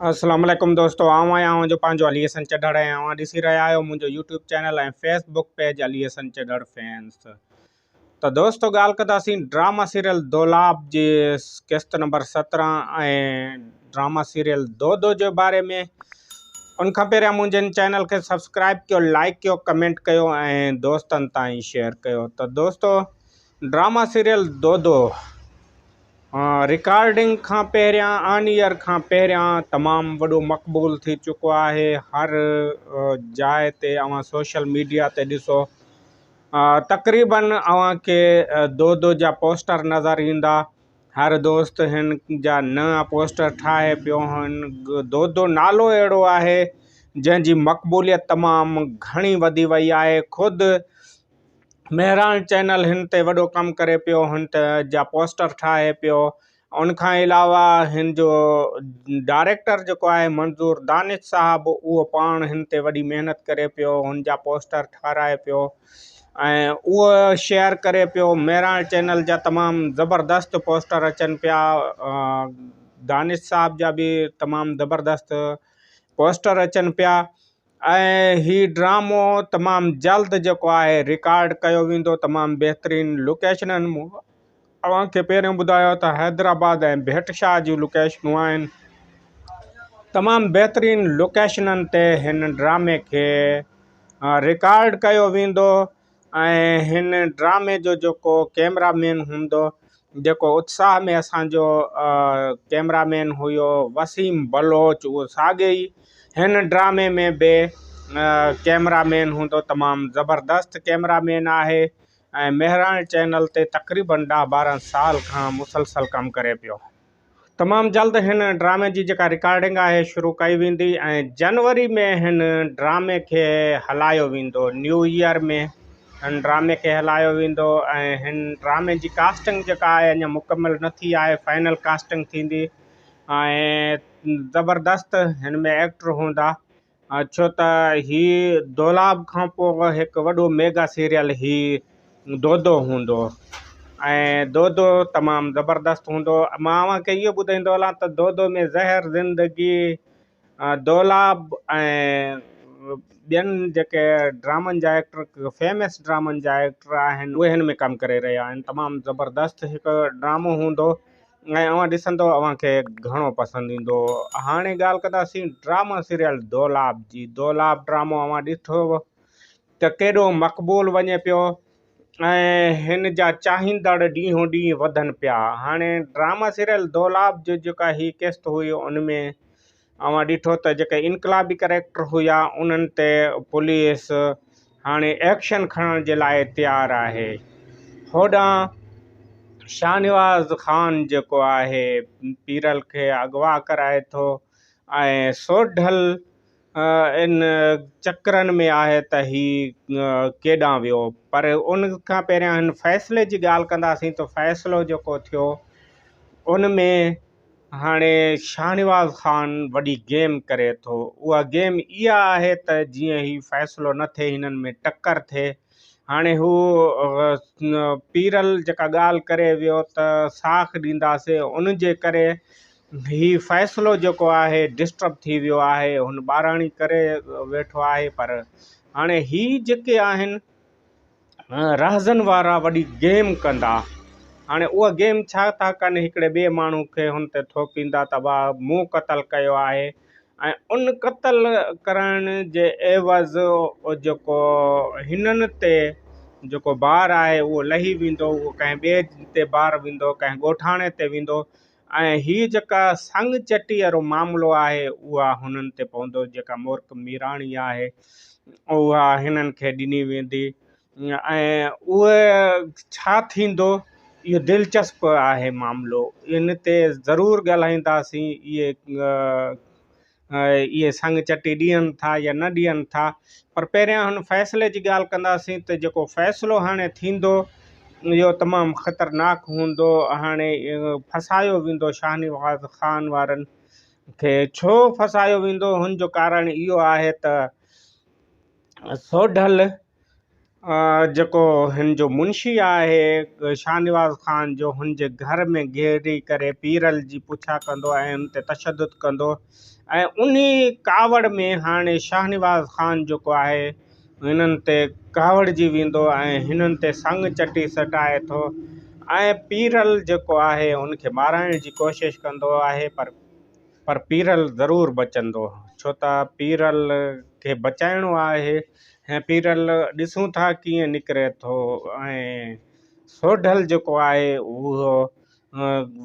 السلام عليڪم دوستو آئون آهيان اوهان جو پنهنجو علي حسن چڍڙ ۽ اوهان ڏسي رهيا آهيو منهنجو YouTube channel ۽ Facebook page Ali Hassan Chadhar fans ته دوستو ڳالهه ڪنداسين ڊراما سيريل دولاب جي قسط نمبر 17 ۽ ڊراما سيريل دودو جي باري ۾ ان کان پهريان منهنجي هن چينل کي سبسڪرائب ڪيو لائڪ ڪيو ڪمينٽ ڪيو ۽ دوستن تائين شيئر ڪيو ته دوستو ڊراما سيريل دودو رڪارڊنگ کان پهريان آن ايئر کان پهريان تمام وڏو مقبول ٿي چڪو آهي هر جاء تي اوهان سوشل ميڊيا تي ڏسو تقريبن اوهان کي دودو جا پوسٽر نظر ايندا هر دوست هن جا نوان پوسٽر ٺاهي پيو هن دودو نالو اهڙو آهي جنهن جي مقبوليت تمام گهڻي وڌي وئي آهي خود مهراڻ چينل هن تي وڏو ڪم ڪري پيو هن تي جا پوسٽر ٺاهي پيو ان کان علاوه هن جو ڊائريڪٽر جيڪو آهي منظور دانش صاحب اهو پاڻ هن تي وڏي محنت ڪري پيو هن جا پوسٽر ٺاراهي پيو ۽ اهو شيئر ڪري پيو مهراڻ چينل جا تمام زبردست پوسٽر اچن پيا دانش صاحب جا به تمام زبردست پوسٽر اچن پيا ۽ هي ڊرامو تمام جلد جيڪو آهي رڪارڊ ڪيو ويندو تمام بهترين لوڪيشنن اوهان کي پهريون ٻڌايو ته حيدرآباد ۽ ڀيٽ شاهه جون لوڪيشنون آهن تمام بهترين لوڪيشنن تي هن ڊرامي کي رڪارڊ ڪيو ويندو ۽ هن ڊرامي جو جيڪو ڪئميرا مين هوندو جيڪو اتساهه ۾ اسانجو ڪئميرا مين هيو وسيم بلوچ اهو ساڳي ئي هن ڊرامي ۾ به ڪئميرا مين هوندو تمام زبردست ڪئميرا مين آهي ۽ مهراڻ چينل تي تقريبن ڏهه ٻارهن سال کان مسلسل ڪم ڪري پيو. تمام جلد هن ڊرامي جي جيڪا رڪارڊنگ آهي شروع ڪئي ويندي ۽ جنوري ۾ هن ڊرامي کي هلايو ويندو نيو ايئر ۾ هن ڊرامي کي هلايو ويندو ۽ هن ڊرامي جي ڪاسٽنگ جيڪا آهي اڃا مڪمل نه ٿي آهي فائنل ڪاسٽنگ ٿيندي ۽ زبردست هن ۾ ايڪٽر هوندا ڇو ته هي دولاب کان پوء هڪ وڏو ميگا سيريل هي دودو هوندو ۽ دودو تمام زبردست هوندو مان اوهان کي اهو ٻڌائيندو هلان ته دودو ۾ زهر زندگي دولاب ۽ ٻين جيڪي ڊرامن جا ايڪٽر فيمس ڊرامن جا ايڪٽر آهن اهي هن ۾ ڪم ڪري رهيا آهن تمام زبردست هڪ ڊرامو هوندو ۽ اوهان ڏسندو اوهان کي گهڻو پسند ايندو. هاڻي ڳالهه ڪنداسين ڊراما سيريل دولاب جي. دولاب ڊرامو اوهان ڏٺو ته ڪيڏو مقبول وڃي پيو ۽ هن جا چاهيندڙ ڏينهون ڏينهن وڌن پيا. هاڻي ڊراما سيريل دولاب جو جيڪا هي قسط هئي ان ۾ اوهان ڏٺو ته جيڪي انقلابي ڪريڪٽر هيا انهن تي پوليس هاڻي ايڪشن کڻڻ جي لاء تيار آهي. هوڏانهن شاهنواز خان جيڪو آهي پيرل کي اغوا ڪرائي ٿو ۽ سوڍل ان چڪرن ۾ آهي ته هي ڪيڏانهن ويو پر ان کان پهريان هن فيصلي جي ڳالهه ڪنداسين ته فيصلو جيڪو ٿيو ان ۾ هاڻي شاهنواز خان وڏي گيم ڪري ٿو اها گيم اها آهي ته جيئن هي فيصلو نه ٿئي هنن ۾ ٽڪر ٿئي هاڻي هو پيرل جيڪا ڳالهه ڪري ويو ته ساک ڏينداسي ان جي ڪري هي فيصلو جيڪو آهي ڊسٽرب ٿي ويو آهي هن ٻاراڻي ڪري ويٺو آهي پر هاڻي هي جيڪي آهن رهزن وارا وڏي گيم ڪندا. هاڻي اها گيم ڇا ٿا ڪن هڪڙي ٻئي ماڻهو کي هن تي ٿوپيندا ته وا مون قتل ڪيو آهي ۽ ان قتل ڪرڻ جي عيوض جيڪو هنن تي جيڪو بار آهي اهو لهي ويندو اهو ڪنهن ٻئي تي بار ويندو ڪنهن ڳوٺاڻي تي ويندو ۽ هي جيڪا سڱ چٽي وارو معاملو آهي اها هنن تي پوندو جيڪا مورک ميراڻي آهي اها هنن کي ڏني ويندي ۽ اهي ڇا ٿيندو اهو دلچسپ آهي معاملو ان تي ضرور ڳالهائينداسين اهي اهي سڱ چٽي ڏين ٿا يا نه ڏين ٿا پر پهريان هن فيصلي جي ڳالهه ڪنداسين ته جيڪو فيصلو هاڻي ٿيندو اهو تمام خطرناڪ هوندو هاڻي ڦسايو ويندو شاهنواز خان وارن کي ڇو ڦسايو ويندو هن جو ڪارڻ اهو آهي ته سوڍل جيڪو هن جو منشي آهي شاهنواز خان جو هن جي گهر ۾ گهڙي ڪري پيرل جي پڇا ڪندو ۽ ان تي تشدد ڪندو ۽ انهي ڪاوڙ ۾ هاڻي شاهنواز خان جيڪو آهي هنن تي ڪاوڙجي ويندو ۽ هنن تي سڱ چٽي سٽائي ٿو ۽ پيرل جيڪو آهي ان کي مارائڻ جي ڪوشش ڪندو آهي پر پر پيرل ضرور بچندو ڇو ته پيرل کي بچائڻو آهي ۽ پيرل ڏسون ٿا ڪيئن نڪري ٿو ۽ سوڍل جيڪو آهي اهو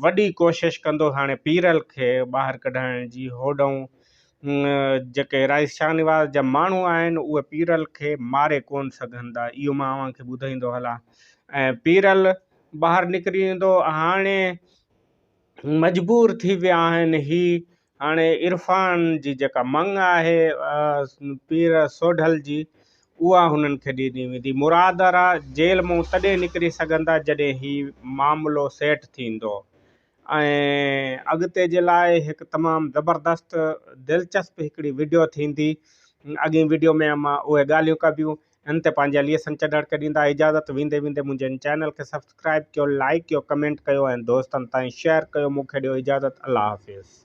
وڏي ڪوشش ڪندو هاڻي پيرل کي ٻاهر ڪڍائڻ جي هوڏهون جيڪي رئيس شاهنواز جا ماڻهو آهن اهي پيرل کي ماري ڪونه سگهندا اهو مان اوهان کي ٻڌائيندو هلان ۽ پيرل ٻاهر نڪري ايندو هاڻي مجبور ٿي ويا آهن هي هاڻي عرفان جي جيڪا مڱ آهي پير سوڍل جي اها هنن کي ڏني ويندي مراد آرا جيل مون تڏهن نڪري سگهندا جڏهن هي معاملو سيٽ ٿيندو ۽ اڳتي جي لاء هڪ تمام زبردست دلچسپ هڪڙي وڊيو ٿيندي اڳين وڊيو ۾ مان اهي ڳالهيون ڪبيون ان تي پنهنجي علي حسن چڍڙ کي ڏيندا اجازت ويندي ويندي منهنجي هن چينل کي سبسڪرائب ڪيو لائيڪ ڪيو ڪمينٽ ڪيو ۽ دوستن تائين شيئر ڪيو مون کي ڏيو اجازت الله حافظ.